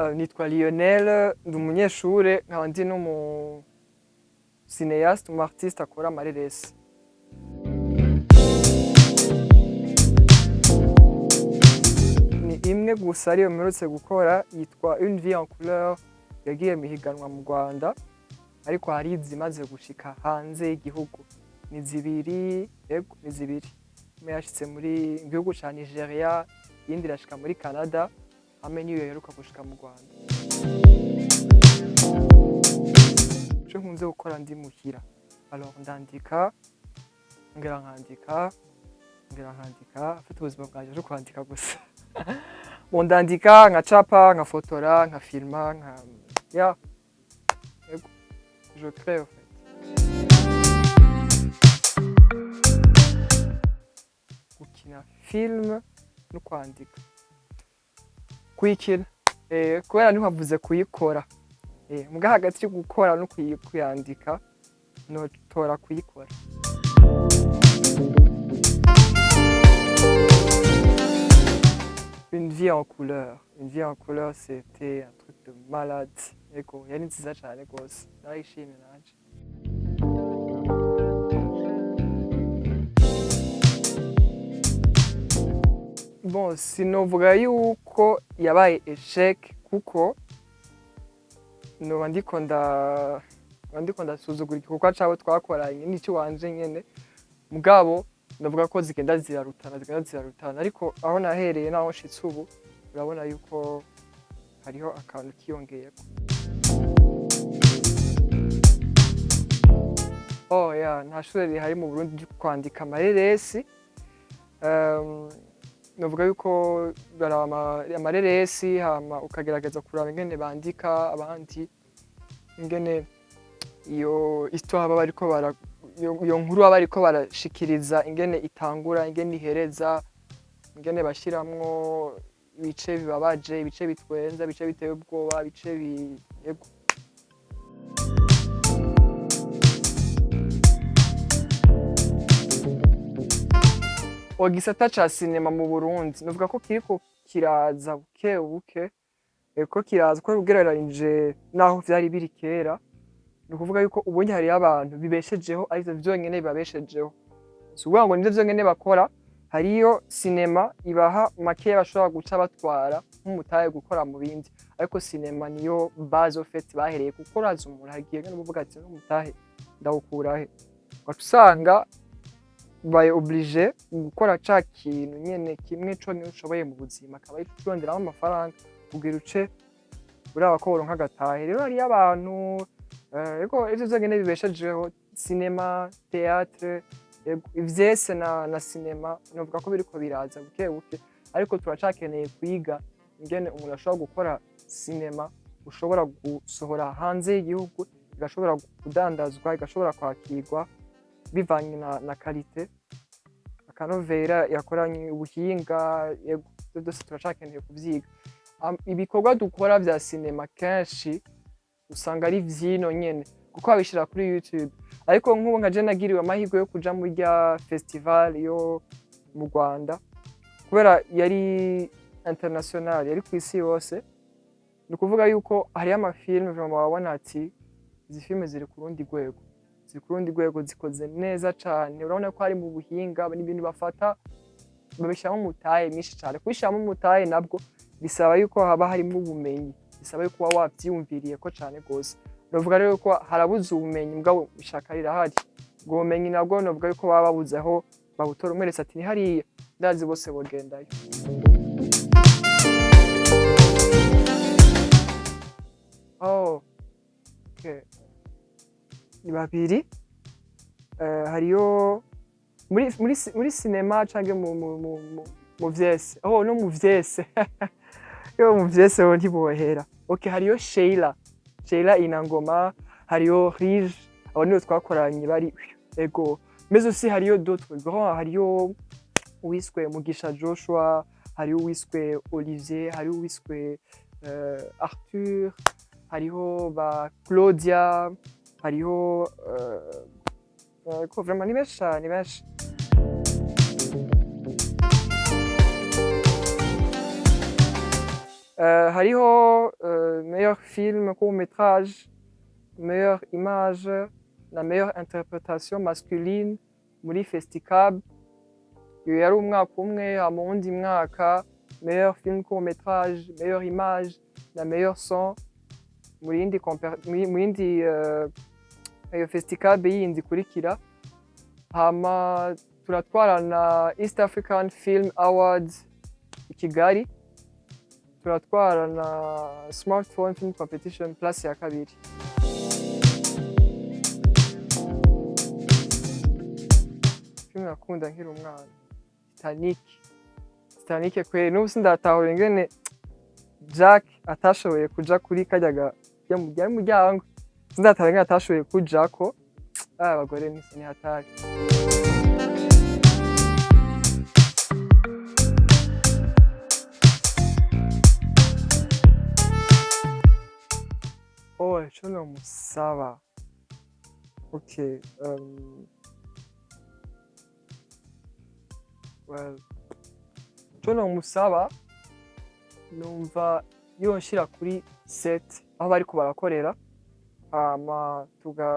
Nitwa Lionel, ndi umunyeshure, nkaba ndi n'umu cinéaste, umu artiste akora amareresi. Ni imwe gusa ariyo mperutse gukora, yitwa Une vie en couleur, yagiye mu higanwa mu Rwanda, ariko hari izimaze gushika hanze y'igihugu. Ni zibiri, yego ni zibiri. Imwe yashitse muri gihugu ca Nigeria, iyindi irashika muri Canada, hamwe n'iyo iheruka gushika mu Rwanda. Ico nkunze gukora ndi muhira, alors ndandika, ngera nkandika, ngera nkandika, mfite ubuzima bwanje bwo kwandika gusa. Bon, ndandika, nkacapa, nkafotora, nkafilma, nka ya yego, je crée en fait. Gukina film no kwandika, kuyikina, kubera ntiwavuze kuyikora, muga hagati yo gukora no kuyandika notora kuyikora. Une vie en couleur, Une vie en couleur, c'était un truc de malade. Yego, yari nziza cane gose, narayishimye nanje. Bon, sinovuga yuko yabaye échec, kuko noba ndiko ndasuzugura igikorwa cabo twakoranye n'ico wanje nyene. Mugabo ndavuga ko zigenda zirarutana, zigenda zirarutana, ariko aho nahereye naho nshitse ubu, urabona yuko hariho akantu kiyongeyeko. Oh yeah, nta shure rihari mu Burundi ryo kwandika amareresi. Novuga yuko baraba amareresi, hama ukagerageza kuraba ingene bandika abandi, ingene iyo histoire baba bariko bara iyo nkuru baba bariko barashikiriza, ingene itangura, ingene ihereza, ingene bashiramwo ibice bibabaje, ibice bitwenza, ibice biteye ubwoba, ibice bi yego. Igisata ca sinema mu Burundi novuga ko kiriko kiraza buke buke, ko kiraza ko ugereranije naho vyari biri kera. Ni ukuvuga yuko ubunye hariyo abantu bibeshejeho arivyo vyonyene bibabeshejeho. Si ukuvuga ngo nivyo vyonyene bakora, hariyo sinema ibaha makeya bashobora guca batwara nk'umutahe gukora mu bindi, ariko sinema niyo base au fait bahereye, kuko urazi umuntu hagiye nyene uvuga ati n'umutahe ndawukurahe, ugaca usanga ubaye obligé gukora ca kintu nyene kimwe conyene ushoboye mu buzima, akaba arico uronderamwo amafaranga kugira uce uraba ko woronka agatahe. Rero hariyo abantu, ego, ivyo vyonyene bibeshejeho, sinema, théâtre, ego, ivyese na sinema novuga ko biriko biraza buke buke, ariko turacakeneye kwiga ingene umuntu ashobora gukora sinema ushobora gusohora hanze y'igihugu, igashobora kudandazwa, igashobora kwakirwa bivanye na qualité, akanovera yakoranye ubuhinga. Yego, ivyo vyose turacakeneye kuvyiga. Ibikorwa dukora vya sinema kenshi usanga ari vyino nyene, kuko babishira kuri YouTube. Ariko nk'ubu nka je nagiriwe amahirwe yo kuja muri rya festival yo mu Rwanda, kubera yari international, yari kw'isi yose. Ni ukuvuga yuko hariyo amafilme vraiment wabona ati izi filme ziri ku rundi rwego, ziri ku rundi rwego, zikoze neza cane, urabona ko hari mu buhinga n'ibintu bafata babishiramwo umutahe mwinshi cane. Kubishiramwo umutahe nabwo bisaba yuko haba harimwo ubumenyi, bisaba yuko uba wavyiyumviriyeko cane gose. Novuga rero ko harabuze ubumenyi, mugabo ishaka rirahari. Ubwo bumenyi nabwo novuga yuko baba babuze aho babutora. Umweretse ati ni hariya, ndazi bose bogendayo. Oh, okay. Ni babiri. Hariyo muri sinema canke mu vyese. Oh, no mu vyese. Yo mu vyese ho ntibohera. Okay, hariyo Sheila. Sheila Inangoma, hariyo Rige, abo nibo twakoranye bari, ego. Mais aussi hariyo d'autres grands, hariyo uwiswe Mugisha Joshua, hariyo uwiswe Olivier, hariyo uwiswe Arthur, hariho ba Claudia, hariho ko vraiment ni benshi cane, ni benshi. Hariho meilleur film court métrage, meilleure image na meilleure interprétation masculine muri Festicab. Iyo yari umwaka umwe. Hama uwundi mwaka, meilleur film court métrage, meilleure image na meilleur son muri yindi iyo Festicab yindi ikurikira. Hama turatwara na East African Film Awards i Kigali, turatwara na Smartphone Film Competition, place ya kabiri. Filime nakunda nkiri umwana, Titanic. Titanic kweri, n'ubu sindatahura ingene Jack atashoboye kuja kuri karya muryango. Sindatahura ingene atashoboye kujako. Ah, abagore ni hatari. Oh, ico nomusaba, okay, well, ico nomusaba, numva yonshira kuri set aho bariko barakorera, hama tuga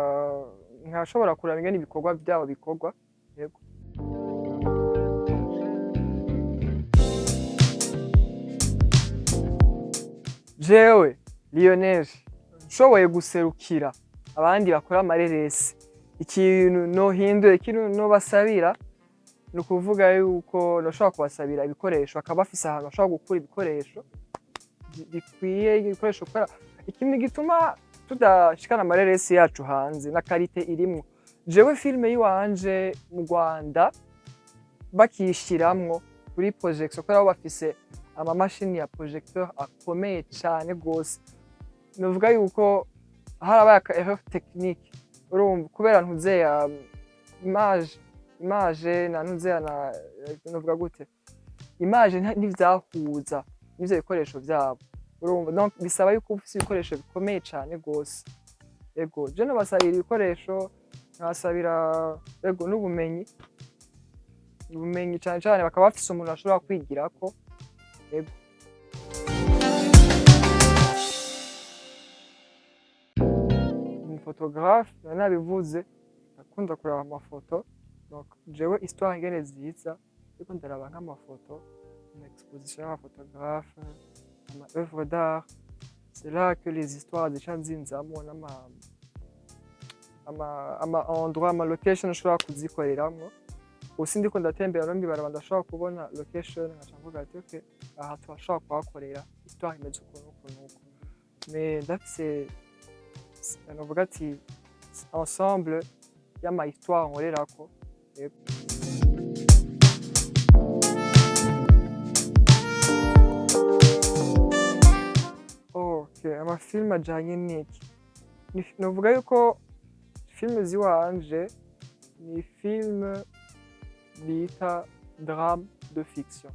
nkashobora kuraba ingene ibikorwa vyabo bikorwa. Yego. Jewe Lionel, nshoboye guserukira abandi bakora amareresi, ikintu nohindura, ikintu nobasabira, ni ukuvuga yuko noshobora kubasabira ibikoresho, bakaba bafise ahantu bashobora gukura ibikoresho bikwiye, ibikoresho, kubera ikintu gituma tudashikana amareresi yacu hanze na qualité irimwo. Jewe filime yiwanje mu Rwanda bakiyishiramwo kuri projection, kubera bo bafise amamashini ya projecteur akomeye cane gose, novuga yuko harabaye aka erreur technique, urumva, kubera ntuzeya image na ntuzeya na, novuga gute, image ntivyahuza n'ivyo bikoresho vyabo, urumva. Donc bisaba yuko ufise ibikoresho bikomeye cane gose. Ego, je nobasabira ibikoresho, nkabasabira, ego, n'ubumenyi, ubumenyi cane cane, bakaba bafise umuntu bashobora kwigirako. Ego. Umuphotographe, nari nabivuze, ndakunda kuraba amafoto. Donc jewe histoire ingene ziza, ndiko ndaraba nk'amafoto, ama exposition y'abaphotographe, ama œuvre d'art, c'est là que les histoires zica zinzamwo, n'ama ama endroit, ama location ushobora kuzikoreramwo. Ubu ndiko ndatembera no mw'ibarabara, ndashobora kubona location nkaca mvuga ati: "Okay, aha turashobora kuhakorera histoire imeze uku n'uku n'uku." Mais ndafise, novuga ati, ensemble y'ama histoire nkorerako. Yego. Okay, amafilme ajanye n'iki? Novuga yuko filime ziwanje ni film bita drame de fiction,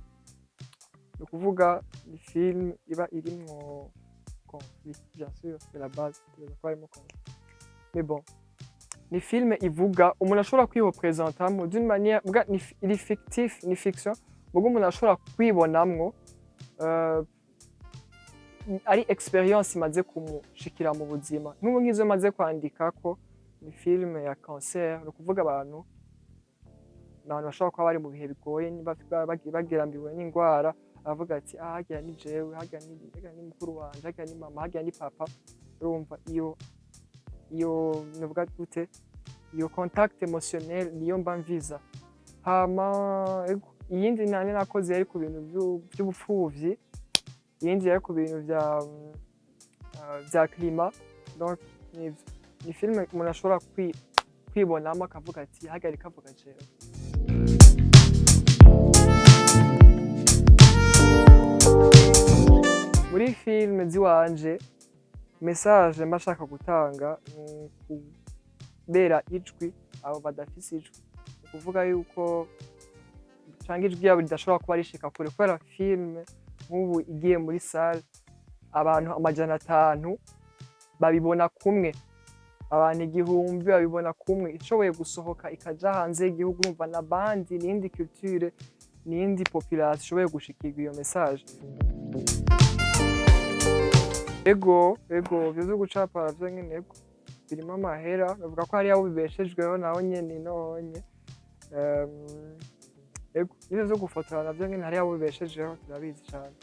ni ukuvuga ni film iba irimwo conflit. Bien sûr, c'est la base, itegerezwa kuba harimwo conflit, mais bon, ni film ivuga umuntu ashobora kwirepresentamwo d'une manière, muga iri fictif, ni fiction, muga umuntu ashobora kwibonamwo, ari experience imaze kumushikira mu buzima. Nk'ubu nk'izo maze kwandikako ni film ya cancer, ni ukuvuga abantu bashobora kuba bari mu bihe bigoye, bagerambiwe n'indwara, aravuga ati: "Ah, harya ni jewe, harya ni mukuru wanje, harya ni mama, harya ni papa." Urumva, iyo novuga gute, iyo contact émotionnel niyo mba mviza. Hama ego, iyindi nane nakoze yari ku bintu vy'ubupfuvyi, iyindi yari ku bintu vya climat. Donc nivyo, ni filime umuntu ashobora kwibonamo akavuga ati: "Hagarika, avuga jewe." Muri filime ziwanje, message mba nshaka gutanga ni kubera ijwi abo badafise ijwi, ni ukuvuga yuko canke ijwi ryabo ridashobora kuba rishika kure, kubera filime nk'ubu igiye muri salle, abantu 500 babibona kumwe, abantu 1000 babibona kumwe. Ishoboye gusohoka ikaja hanze y'igihugu, urumva na bandi n'iyindi culture n'iyindi population ishoboye gushikirwa iyo message. Ego, ivyo vyo gucapa navyo nyene, ego, birimo amahera. Bavuga ko hariyo abo bibeshejweho naho nyene nonye. Ego, n'ivyo vyo gufotora navyo nyene hariyo abo bibeshejeho, turabizi cane.